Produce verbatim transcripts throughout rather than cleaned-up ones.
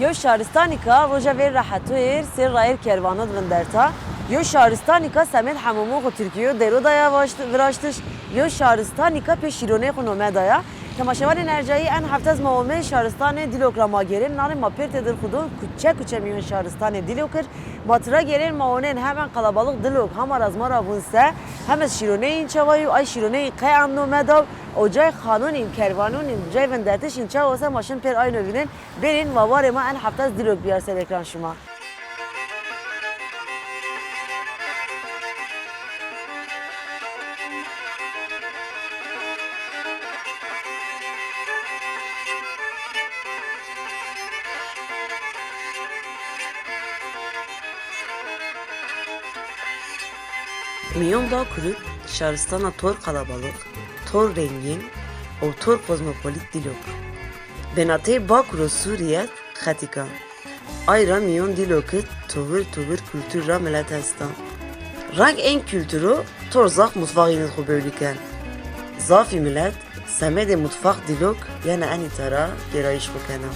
Yew şaristanîka roja vêr ra hetoyêr sêr rayêr kervano di vinderta. Yew şaristanîka semed hemûmû xo Tirkîyo dêro daya vaşt-, viraştiş. Yew şaristanîka pê şîronê xo nome daya. Temaşevanên ercayî, en hefte ez ma omê şaristanê Dîlok ra ma gêrên. Nanê ma pêr têdir xo do kuçe kuçe mîyon şaristanê Dîlok ir. Ma tira gêrên ma onên hem en qelebalix Dîlok hema ra ez ma ra vûn se, hem ez şîroneyîn çawa yo, ay şîroneyî qey an nome daw, o cay xanonîn, kervanonîn, cay vindertişîn çawa se ma şin pêr ayno vînên. Bêrîn ma warê ma en hefte ez Dîlok biyar ser ekran şima. Mîyon Bakur id şaristana tor qelebalix, tor rengîn û tor kozmopolît Dîlok. Binateyê Bakur û Sûrîye xetîk a. Ay ra mîyon Dîlok id tovir tovir kultur ra milet esta. Reng ên kulturo tor zaf mutfaxîn id xo bewlî ken. Zafî milet semedê mutfax Dîlok yena enîta ra gêrayîş xo kena.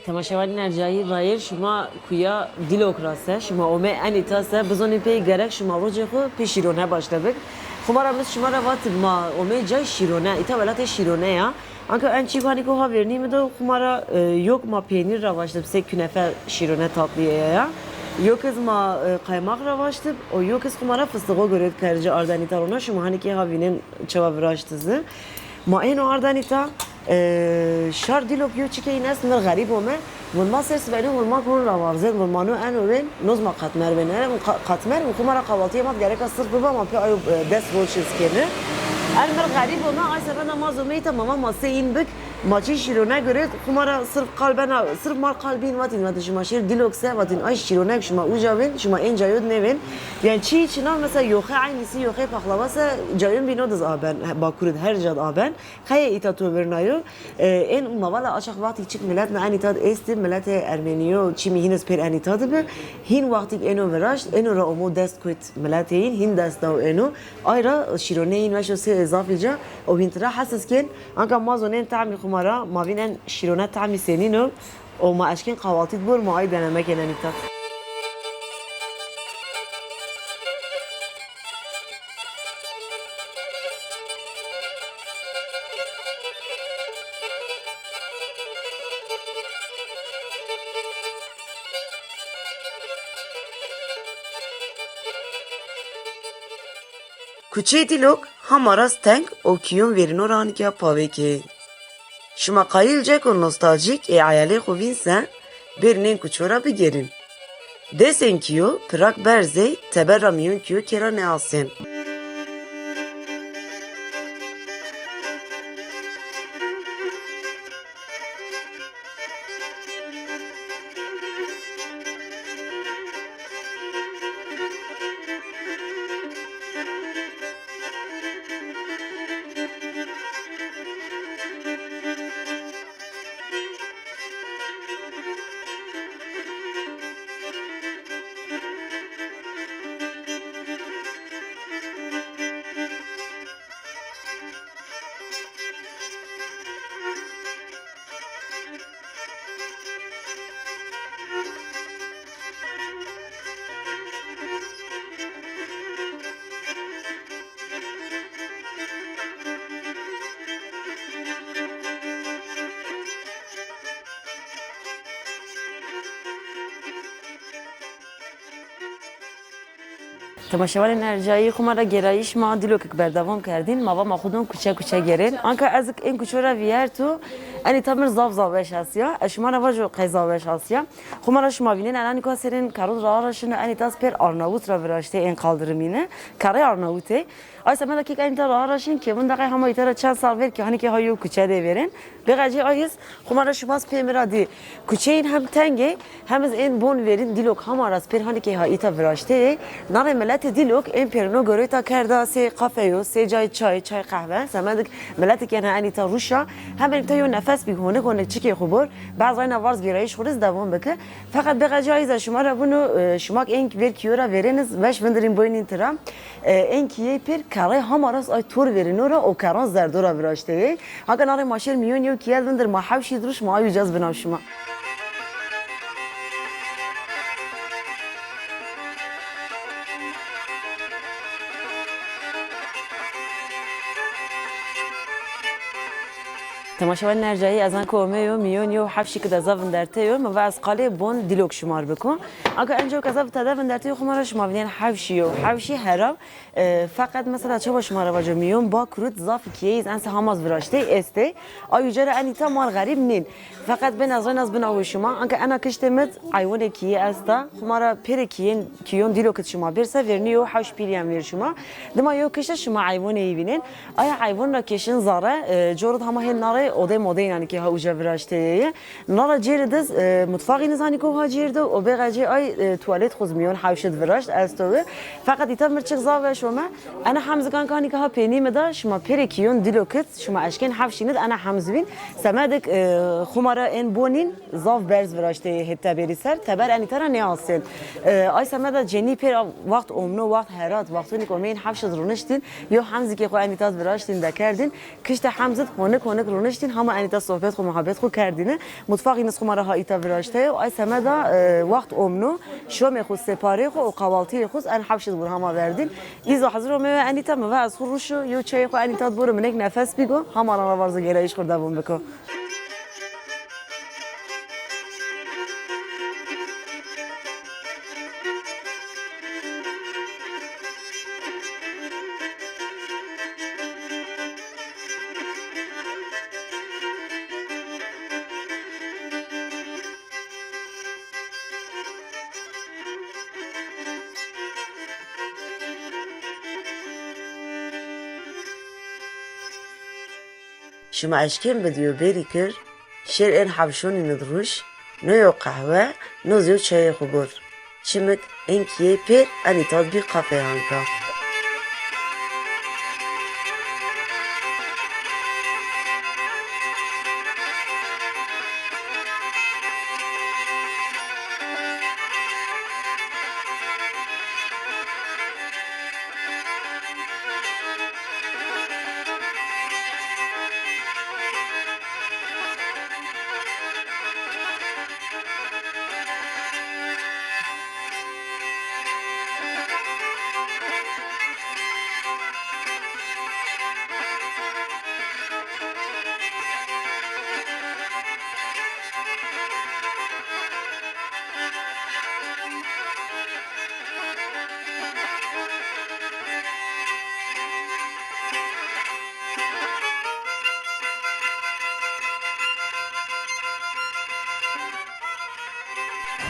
Temaşevanên ercayî, rayêr şima kuya Dîlok ra se, şima omê enîta se, bizonî pê gerek şima rocê xo pê şîrone başle bik. Xo ma ra, mi şima ra vatî ma omê cay şîrone, îta welatê şîrone ya. Anka en çîk hanî ko ha vernî mi do, xo ma ra, e, yok ma peynîr ra başle bi, sey künefe şîrone tatlîye ya. Yok iz ma, e, qaymax ra başle bi, o yok iz xo ma ra fistixo gore kerci ardenîta rona, şima hanî kî ha vînên çewa viraştizi. Ma êno ardenîta, e, şar Dîlok yo çike în est, mir xerîb ome. Vun ma ser sibenî vun ma gurun ra varzên, vun ma no eno wên, noz ma qatmer wên. Ene vun qa-, qatmer vun xo ma ra kahvaltîye ma gereka sirf biba, ma pê ayo, e, des rol çiz keni. En mir xerîb ome, ay sefenda ma zomeyta mama ma se în bik, ma çî şîrone guret, xo ma ra sirf qal bena, sirf ma qal bîn vatîn, vatîn şima şêr Dîlok se, vatîn ay şîrone şima uca wên, şima ên cayod nêwên. Yani çî çinan mesela yoxe aynisi yoxe paxlava se cayon bîno diz aben, he, Bakur id her cad aben. Qeyê îta to virnayo, e, ên ma vala açax wextî çik milet na enîta di êstî, miletê Ermenîyo, çimî hîn iz pêr enîta di bi. Hîn wextîk êno viraşt, êno ra omo dest kuyt miletê hîn, hîn dest daw êno. Ay ra şîroneyê hîn weş o sê zafî ca, o hîn tira hes iz kên. Anka ma zonên tamî xo ma ra, ma vînen şîrone tamî senîn o. O ma eşkên kahvaltî di bor, ma ay deneme kên enîta di. Kuçeyê Dîlok hema rast teng û kîyon verîno ra hanîkîya pavêkê. Şima qayîl ceko nostaljîk ê eyalê xo vîn se, bêrîn ên kuço ra bigêrîn. Dêsên kîyo pirak berz ê, teber ra mîyon kîyo kê ra nêasên. Temaşevanên ercayî, xwu ma ra gêrayîş ma dîlokik berdewam kerdîn. Ma va ma xwu don kuçe kuçe gêrên. Anka ez ik ên kuço ra vîyerto, enîta mi r zaf zaf weş hesîya. Ez şima ra vajo qey zaf weş hesîya. Xwu ma ra şima vînên, enanî ka serên kerod ra ara şino, enîta ez pêr Arnavut ra viraştê ên qaldirimîne. Kerrê Arnavutê. Ay semeda kêk enîta ra ara şin, kêvin deqe hema îta ra çend sal ver kî hanî kê ha yew kuçe de vêrên. Bêqecê ay iz xwu ma ra şima z pê mi ra dî. Kuçeyîn hem teng ê, hem iz ên bon vêrîn, dîlok hama ra z pêr hanî kê ha îta viraştê yê. Narê miletê dîlok ên pêrino goreyta kerda, sê kafe yo, sê cayê çay, çay qehwe. Semedik miletik ena enîta rûşa, hem enîta yo nefes bî, honik honik çikê xwu bor. Baz rayna varz gêrayîş xwu riz dewam bike. Feqet bêqecê ay iz ez şima ra vûno, e, şima k ên vêr kîyo ra vêrên iz weş vindirîn boynîn tira. E, ên kîyey pêr kerrey hama ra z ay tor vêrîno ra û kerran zerdo ra viraştê yê. Haka narê ma şêr mîyon yew kîye vindir, ma hewşî di rûş ma ay uca z binaw şima. Temaşevanên ercayî, ez anka omeyo mîyon yew hewşî ki de ez a vinderteyo, mi va ez qalê bon dîlok şima r biko. Anka enco ki ez a tede vinderteyo, xwu ma ra şima vînên hewşî yo, hewşî heraw. E, feqet mesela çawa şima ra vaco, mîyon Bakurut zaf kîyeyî z ense hama z viraştê estê. Ay uca ra enîta mar xerîb nîn. Feqet bên ez reyna z binawo şima. Anka ena kiştê mi d eywonê kîyî esta. Xwu ma ra pêrê kîyên, kîyon dîlokit şima bêr se vêrnî yo hewş pîlîyen vêr şima. Dima yo kişte şima eywonê yî vînên. Aya eywon ra kêşin zare, e, cor id hama hên narê odey modeyîn enî kê ha uca viraştê yê. Nara cêrî diz, e, mutfaxî niz hanî ko ha cêr do, o bêqecê ay, e, tuwalet xwu z mîyon hewşi d viraşt, esto wi. Feqet îta mi r çik zaf weş ome. Ena hemzikan ki hanî ki ha peynî mi da, şima pêrê kîyon dîlokit, şima eşkên hewşînid ena hemz vîn. Semedik, e, xwu ma ra ên bonîn zaf berz viraştê hê teberî ser, teber enîta ra nêasên. E, ay semeda cenî pêr waxt omno, waxt herat, wextonî ki omeyîn hewşi d rûniştîn, yo hemzîkê xwu enîta d viraştîn dekerdîn. Kişte hemzid honik honik rûniştîn, hama enîta sohbet xwu, muhabet xwu kerdîne. Mutfaxî niz xwu ma ra ha îta viraşteyo. Ay semeda, e, waxt omno, şomê xwu, separê xwu û qawaltîyê xwu z en hewşi d wir hama verdîn. Îzo hezir omeyo enîta, mi va ez xwu rûşo, yew çayê xwu enîta d boro, minek nefes bîgo, hama ra varzo gêrayîş xwu r dewam biko. Şima eşkên bidîyo bêrî kir, şêr ên hewşonî id rûş, no yo qehwe, no zî yo çayê xwu bor. Çimik ên kîyey pêr enîta d bî qafeyanka.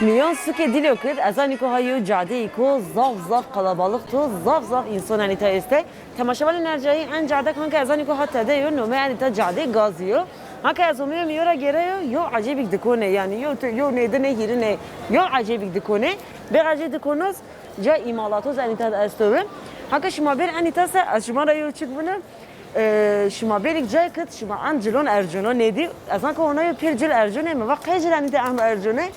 Mîyon sukê Dîlok id ez anî ku ha yew cadeyî ku zaf zaf qelebalix to, zaf zaf înson enîta êstê. Temaşevanên ercayî, en cadek hanke ez anî ku ha tede yo, nomê enîta Cadê Gazî yo. Hanke ez omeyo mîyo ra gêreyo, yew ecêbîk dikonê, yanî yew tu-, yew nêdinê hîrinê, yew ecêbîk dikonê. Bêqecê dikonoz, ca îmalatoz enîta de esto bi. Hanke şima bêr enîta se, ez şima ra yew çik vûne. E, şima bêrik cayê kit, şima en cilon ercono nêdî. Ez anka ona yo pêr cil erconê, mi va qey cil enîta em erconê.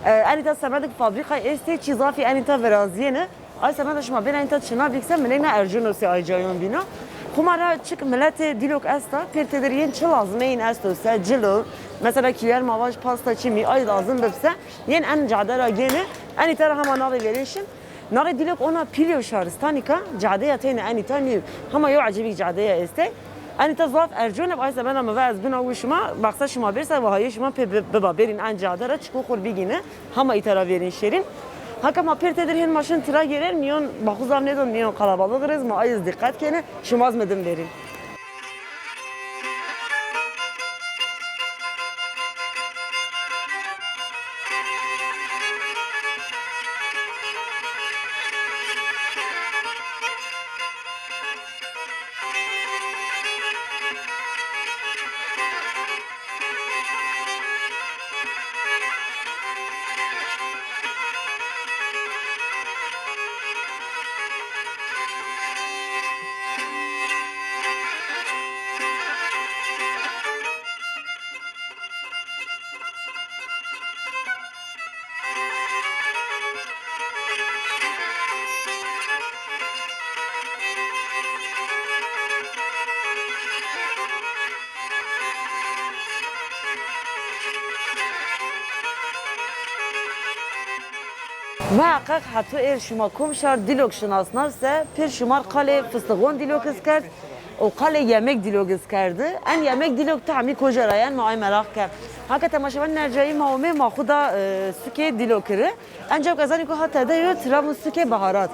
E, enîta semedik fabrîkay êstê, çî zafî enîta virazîyêne. Ay semeda şima bêr enîta çina bîkse, mi nêna ercono sê ay cayon bîno. Xuma ra çik miletê Dîlok esta, pêr têdir yên çi lazimeyîn esto se, cilo, mesela kîyer, mavaj, pasta, çimî, ay lazim bibse, yên en cade ra gêne, enîta ra hema navê verêşin. Narê Dîlok ona pîlyo şaristanî ka, cadeya teyna enîta nîyo. Hema yew ecêbîk cadeya estê. Enîta zaf ercone bi, ay semeda mi va ez bina wi şima, baxsa şima bêrsa, va hayê şima pê bi-, biba, bêrîn en cade ra çiko xur bigîne, hema îta ra vêrîn şêrîn. Haka ma pêr têdir hên ma şin tira gêren, mîyon ma xwu zaf nêdon, mîyon qalabalix rê zî ma ay iz dîqet kêne, şima zî mi din vêrîn. Muheqeq heto êr şima kom şar dîlok şinasnav se, pêr şumar qalê fistixon dîlok iz kerd û qalê yemek dîlok iz kerdi. En yemek dîlok ti hemî koja ra yen, ma ay meraq ke. Haka temaşevanên ercayî ma omê, ma xwu da, e, sukê dîlokî ri. Encaw ez anî ku ha tede yo tira vûn sukê baharat.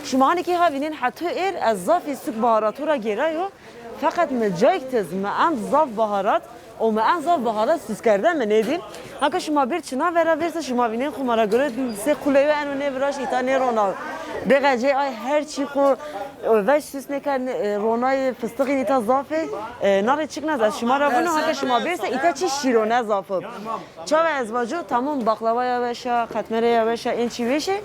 Şima hanî kî ha vînên heto êr ez zafî suk baharatû ra gêrayo. Feqet mi cayk tiz, mi en zaf baharat û mi en zaf baharat suskerde mi nêdî. Haka şima bêr çina vera vêrse şima vînên xwu ma ra gore sê qulê yo eno nêviraşt îta nêrona. Bêqecê ay her çî xwu, e, veş sus nêkerd, e, ronayê fistixîn îta zaf ê. E, narê çik naz ez şima ra vûno, haka şima bêrse îta çî şîrone zaf o. Çawa ez vajo, tamam, baqlawaya weş a, qetmereya weş a, ên çî weş ê.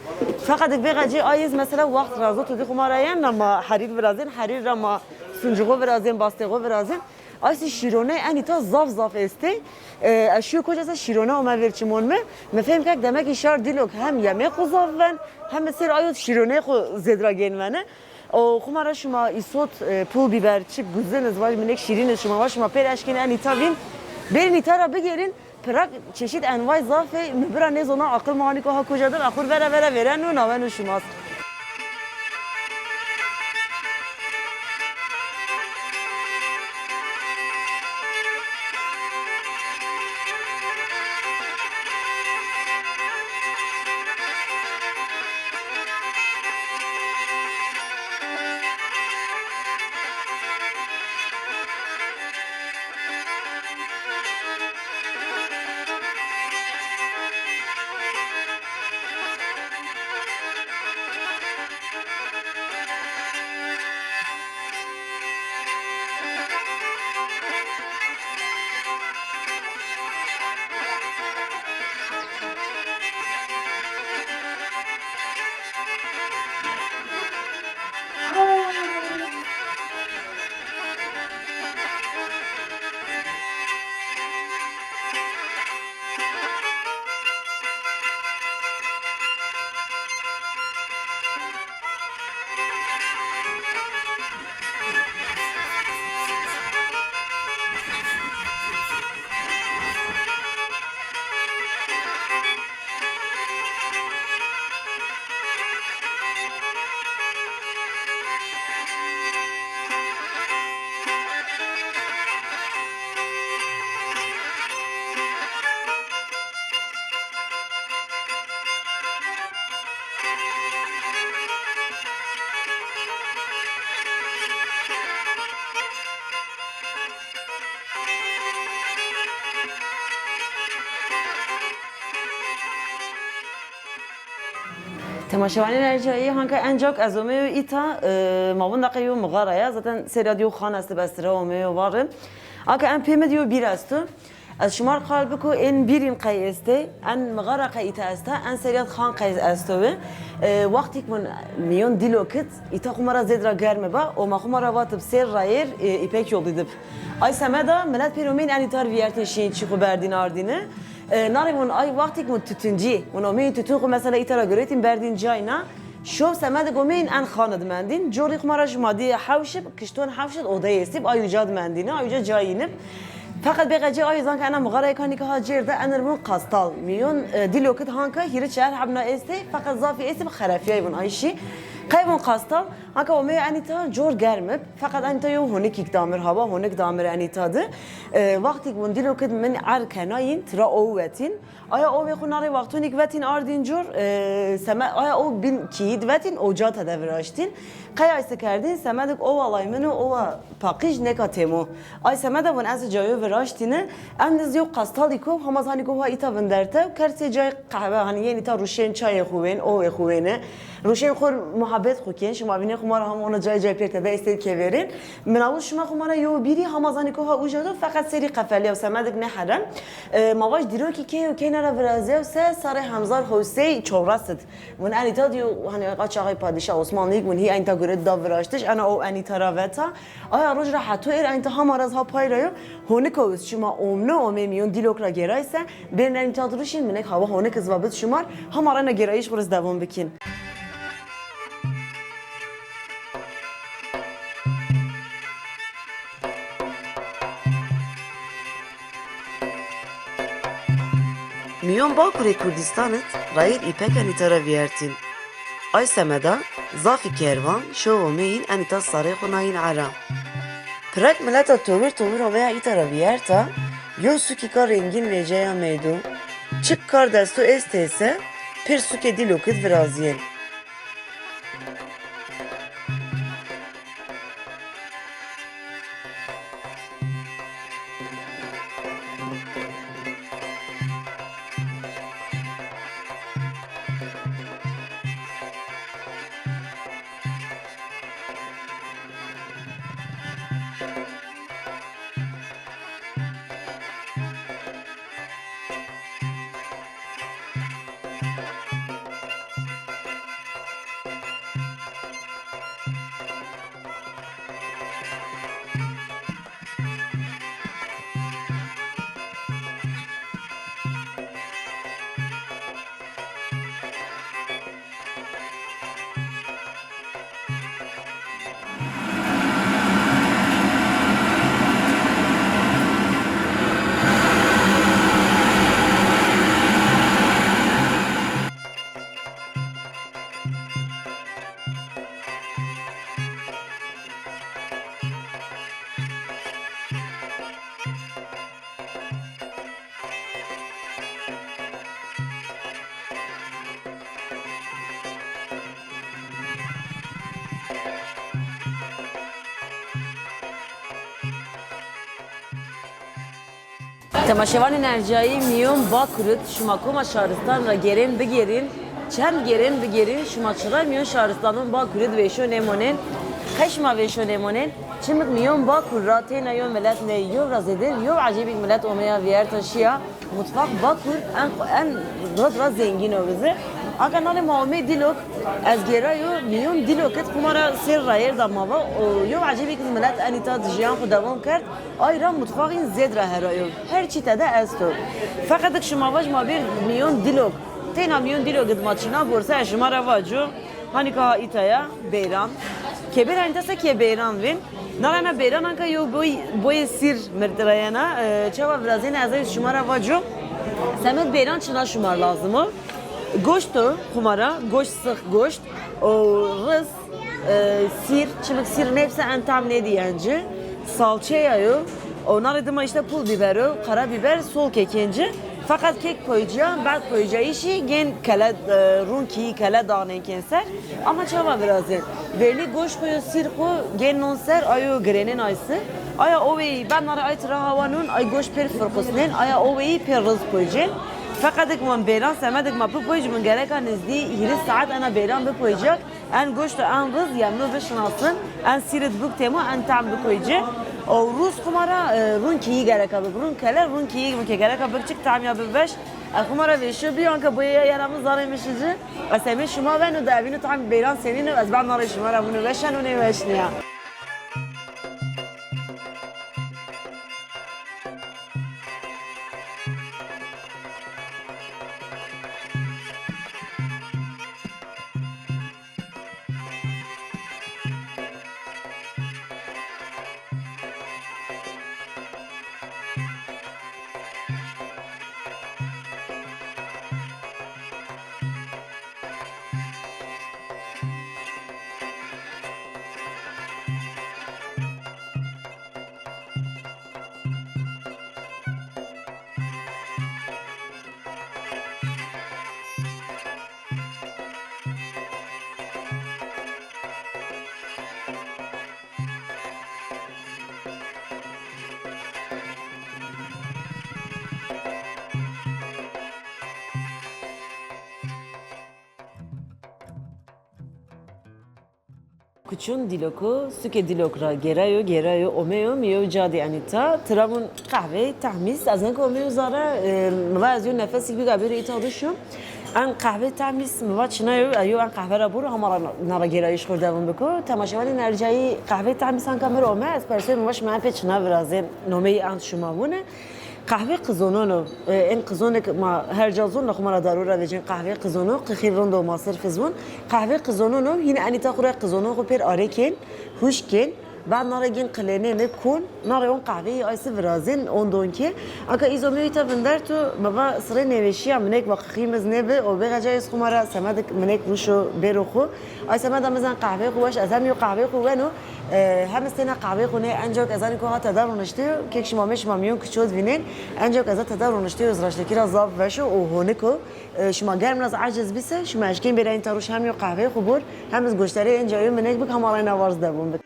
Feqet bêqecê ay iz mesela wext ra zot û dî xwu ma ra yen ra ma herîr virazên, herîr ra ma suncixo virazên, bastêxo virazên. Ay zî şîrone en îta zaf zaf estê. E, ez şiyo koja se şîrone ome vêr çimon mi. Mi fehm kerd demek î şar dîlok hem yemê xwu zaf ven, hem sêr ayo şîrone xwu zêd ra gên vene. O xuma ra şima îsot, e, pul biber, çik guzin iz vaj, minik şîrîn iz şima vaj, şima pêr eşkên en îta vîn. Bêrîn îta ra bigêrîn, pirak çeşît envay zaf ê, mi bira nêzona aqil ma hanîko ha koja dir, axur vera vera vêreno naweno şima. Temaşevanên ercayî, hanka enca ke ez omeyo îta, e, ma winda qey yo mixara ya. Zaten serî ya di yo xan estib, ez tira omeyo vare. Aka en pê mi di yo bîr esto. Ez şima rê qal biko, ên bîrîn qey estê, en mixara qey îta esta, en serî ya di xan qey esto wi. E, wextîk min mîyon dîlok id, îta xwu ma ra zêd ra germi ba, û ma xwu ma ra vatib sêr rayêr, e, îpek yolî dib. Ay semeda milet pêr omeyîn en îta ri vîyertîn şîyîn çî xwu berdîn ardîne. E, narê vûn ay wextîk vûn tutuncî. Vûn omeyîn tutun xwu mesela îta ra girêtîn berdîn cayna. Şob semedek omeyîn en xan id mendîn. Corî xwu ma ra şima dî hewş ib, kişton hewş id odeyê estîb, ay uca di mendîne, ay uca cayîn ib. Feqet bêqecê ay zan ke ena mixarayê kanî ke ha cêr de enir vûn qastal. Mîyon, e, dîlok id hanka hîrê çar hebna estê, feqet zafî estîb xerefîyay vûn ay şî. Qey von qastal, anka omey enîta cor germ ib, feqet enîta yew honikîk damir, hawa honik damir enîta di. E, wextîk von Dîlok id min er kenayîn, tira ow wetîn. Aya owê xwu narê wextonîk vetîn ardîn cor, e, seme-, aya ow bîn kîyîd vetîn, oca tede viraştîn. Qey ay se kerdîn, semedik owa laymin û owa paqij nêka têmo. Ay semeda von ez cayo viraştîne, em niz yew qastalî ko, hema zanî ko ha îta vinderte, kerd sê cay qehwe, hanî yên îta ruşên çayê xwu wên, owê xwu wêne. Ruşên xwu muhabet xwu kên, şima vînê xwu ma ra hema ona cay cay pêr tede estê kevêrên. Minawuz şima xwu ma ra yew bîrî, hema zanî ko ha uca do, feqet serî qefelîya, semedik ne herem. E, ma vaj dîrokî key û keyna ra virazîya se, sarê hemzar hewsey çewres id. Vun enîta diyo, hanî, qaç axay padîşah Osmanlî, vun hî enîta guret da viraştiş, ena o enîta ra veta. Aya roj ra heto êr enîta hama ra zî ha pay ra yo. Honik o iz şima omne omê mîyon Dîlok ra gêray se, bên enîta di ruşîn, minek hawa honik iz va bid şima r, hama ra ena gêrayîş xwu riz dewam bikîn. Mîyon Bakurê Kurdîstan id rayîr îpek enîta ra vîyertîn. Ay semeda zafî kervan şew omeyîn enîta sarê xwu nayîn era. Pirek mileta towir towir omeya îta ra vîyerta, yew sukîka rengîn vêceya meydo. Çik kar desto estê se, pêr sukê Dîlok id virazîyên. Temaşevanên ercayî, mîyon Bakur id şima koma şaristan ra gêrên bigêrîn, çend gêrên bigêrîn, şima çira mîyon şaristanon Bakur id vêşo nêmonên. Qey şima vêşo nêmonên? Çimik mîyon Bakur ra têna yo milet ney, yew ra zêdêr yew ecêbîk milet omeya vîyerta şîya. Mutfax Bakur en, en rind ra zengîn o bizi. Aka nanê ma omê Dîlok, ez gêrayo mîyon Dîlok id xwu ma ra sêr rayêr da ma va, o yew ecêbîk milet enîta di jiyan xwu dewam kerd. Ay ra mutfaxîn zêd ra hera yo. Her çî tede esto. Feqetik şima vaj ma bêr mîyon Dîlok. Têna mîyon Dîlok id ma çina borse ez şima ra vaco. Hanîka ha îta ya beyran. Kebêr enîta se ke beyran vên. Nara ena beyran anka yo boy, boyê sîr mird ra yena. E, çawa virazêne ez ay şima ra vaco. Semed beyran çina şima ra lazim o. Goşt o xwu ma ra, goşt six goşt. O riz, e, sîr, çimik sîr nêb se en tam nêdîyen ci. Salçeya yo. O narê dima îşte pul bîber o, qara bîber, sol kekên ci. Feqet kek koycîya, bad koycîyayîşî gên kele, e, rûn kîyî kele daxnên kên ser. Ama çawa virazên? Vernî goşt xwu yo sîr xwu gên non ser, ayo girênên ay si. Aya oweyî, bad narê ay tira hawa non, ay goşt pêr firqusnên, aya oweyî pêr riz koycên. Feqetik min beyran semedik ma bipoycî, min gereka nizdî hîris saet ena beyran bipoycîyak. En goşt û en riz yemno bişinasin, en sîr id buk têmo, en tam bikoycî. O rûz xwu ma ra, e, rûn kîyî gereka bik. Rûn kele, rûn kîyî mi ke gereka bik çik tam ya bik weş. E, xwu ma ra vêşo bîyo, anka boyê ya yena mi zarê mi şi ci. Ez semê şima veno de evîno tam beyran senîn o, ez bad narê şima ra vuno weş eno nê weş nîya. Kuçon Dîloko, sukê Dîlok ra gêrayo, gêrayo, omeyo, mi yew ca de enîta, tira vûn qehweyê Tehmîs, ez hengo omeyo zara, e, mi va ez yew nefesêk bîga bêro îta ruşo. En qehweyê Tehmîs mi va çina yo, e, yew en qehwe ra buro, hema ra na, na ra gêrayîş xo dewam biko. Temaşevanên ercayî, qehweyê Tehmîs hanka mi ra ome, ez persoyê mi va şima en pê çina virazên, nomeyî en şima vûne. Qehwê qizonon o. E, en qizonek ma her ca zon, xo ma ra daro ra vecên qehwê qizono, qixî rind o ma sirf zon. Qehwê qizonon o, hîn enîta xo ra qizonon xo pêr arêkên, huşkên, bad na ra gên qilênêne kon, na ra on qehweyî ay si virazên, on don ke. Aka îzo mi îta vinderto, mi va sirê nêweşîya minek va qixî mi zi nêbi, o bêxe ca ez xo ma ra semedik minek ruşo bêro xo. Ay semeda mi zen qehweyê xo weş, ez hem yo qehweyê xo weno, e, hem iz têna qehweyê xo nê, enca ke ez anî ko ha tede roniştê yo, kek şima mê şima mîyon kuço di vînên, enca ke ez tede roniştê yo, iz raştekî ra zaf weş o û honik o. E, şima germ ra zi eciz bî se, şima eşkên bêrê enîta rûş hem yo qehweyê xo bor, hem iz goştarê enca yo minek bik, hema reyna war zi dewam bik.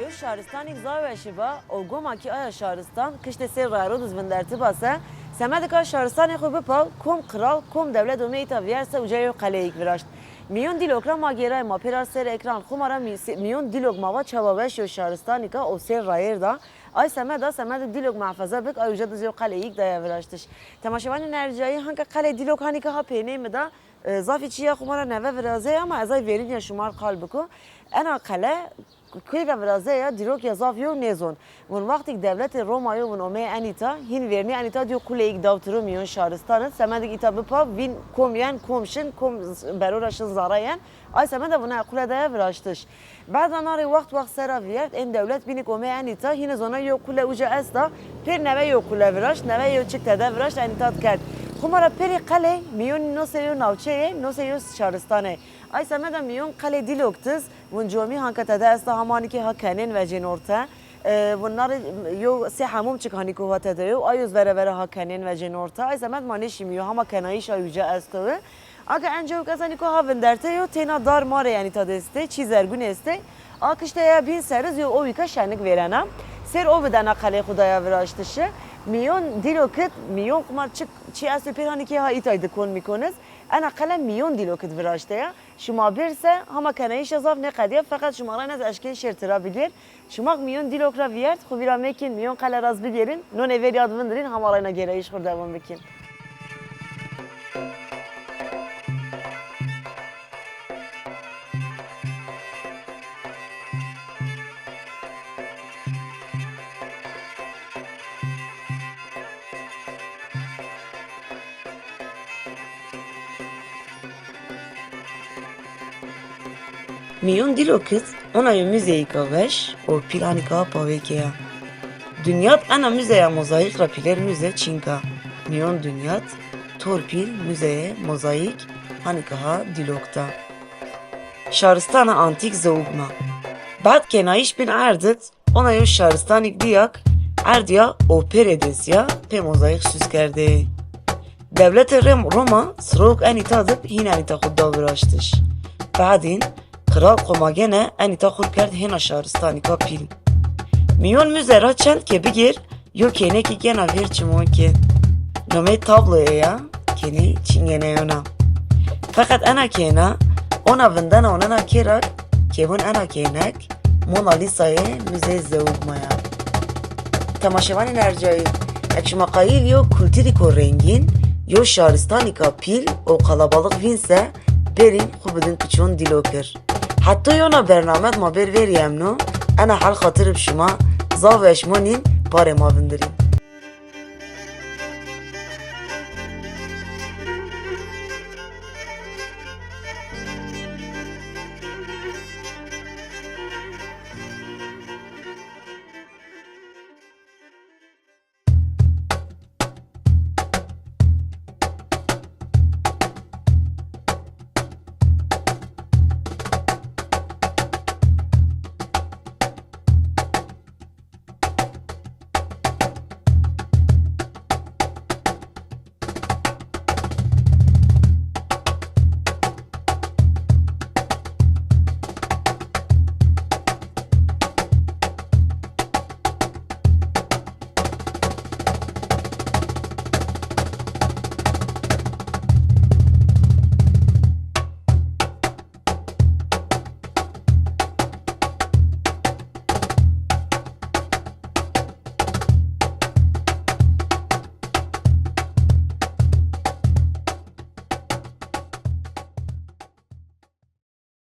Yo şaristanîk zaf weşî ba, o goma kî aya şaristan kiştê sêr rayro diz vindertiba se, semedika şaristanê xo bipaw, kom qiral, kom dewlet ome îta vîyerse uca yo qeleyêk viraşt. Mîyon Dîlok ra ma gêray, ma pêr ard ser ekran, xo ma ra mî-, se-, Mîyon Dîlok ma va çawa weş yo şaristanîka o sêr rayêr da. Ay semeda, semedê Dîlok muhafaza bik, ay uca diz yo qeleyêk daya viraştiş. Temaşevanên ercayî, hanka qelê Dîlok hanîka ha peyney mi da, e, zafî çîya xo ma ra neve viraze ama ez ay verînîya şima r qal biko. Ena qele, key ra viraze ya, dîrok ya zaf yew nêzon. Vûn wextêk dewletê Roma yo vûn omeyê enîta, hîn vernî enîta dîyo quleyêk daw tiro mîyon şaristan id, semedêk îta bipa, vîn kom yen, kom şin, kom z-, bero ra şin zara yen. Ay semeda vûna qule daya viraştiş. Beda na rê wext wext sera vîyert, ên dewlet bînîk omeyê enîta, hîn iz ona yew qule uca esta, pêr neve yew qule viraşt, neve yew çik tede viraşt, enîta di kerd. Xo ma ra pêrê qeley mîyonî no sey yew navçe yê, no sey yew şaristan ê. Ay semeda mîyon qelê Dîlok diz, vûn comî hanka tede esta, hamanî kî ha kenên vecên orte. E, vûn na rê yew sê hemûm çik hanî ko ha tede yo, ayo z vere vere ha kenên vecên orte. Ay semed ma nêşîmî yo, hama kenayîş ay uca esto wi. Aka enca û kesanî ko ha vinderte yo, têna dar marê enîta de estê, çî zergûn estê. A kişte ya bîn seriz yo owîka şenik vêrena. Sêr o videna qelê xo daya viraştişi. Mîyon Dîlok id, mîyon xo ma çik çî esto pêr hanî kî ha îtay di kon mîkoniz. Ena qele mîyon Dîlok id viraşte ya. Şima bêr se, hama kenayîşa zaf nêqedîya, feqet şima rayna ez eşkên şêr tira bigêr. Şima mîyon Dîlok ra vîyert, xo vîra mekîn, mîyon qele ra zi bigêrîn, nonê verî ad vindirîn, hama rayna gêrayîş xo dewam bikîn. Mîyon Dîlok id ona yo muzeyîka weş û pîl hanîka pawêke ya. Dinyad ena muzeya mozayîk ra pîler muze çînka. Mîyon dinyad torpîl muzeyê mozayîk hanîka ha Dîlok da. Şaristana antîk Zeugma. Bad kenayîş bin erd id, ona yo şaristanîk dîya k erdîya û pêrê dezîya pê mozayîk suz kerdê. Dewletê Rem-, Roma sirok enîta di hîn enîta xo da viraştiş. Badîn qiral qomagene enîta xo kerd hêna şaristanîka pîl. Mîyon muze ra çend ke bigêr, yo kênekî gena vêr çimon ke. Nomeyê tabloye ya, kênî çîngeneyona. Feqet ena kêna, ona vindena onena kêra, kêvon ena kênek, Mona Lisayê Muzeyê Zeugma ya. Temaşevanên ercayî, eg şima qayîl yo kulturîko rengîn, yo şaristanîka pîl û qalabalix vîn se, bêrîn xwu bidin kuçon Dîlokir. Heta yona bernamed ma bêr verî emno, ena hal xatir bi şima Zaf eşmanîn parê ma vindirîn.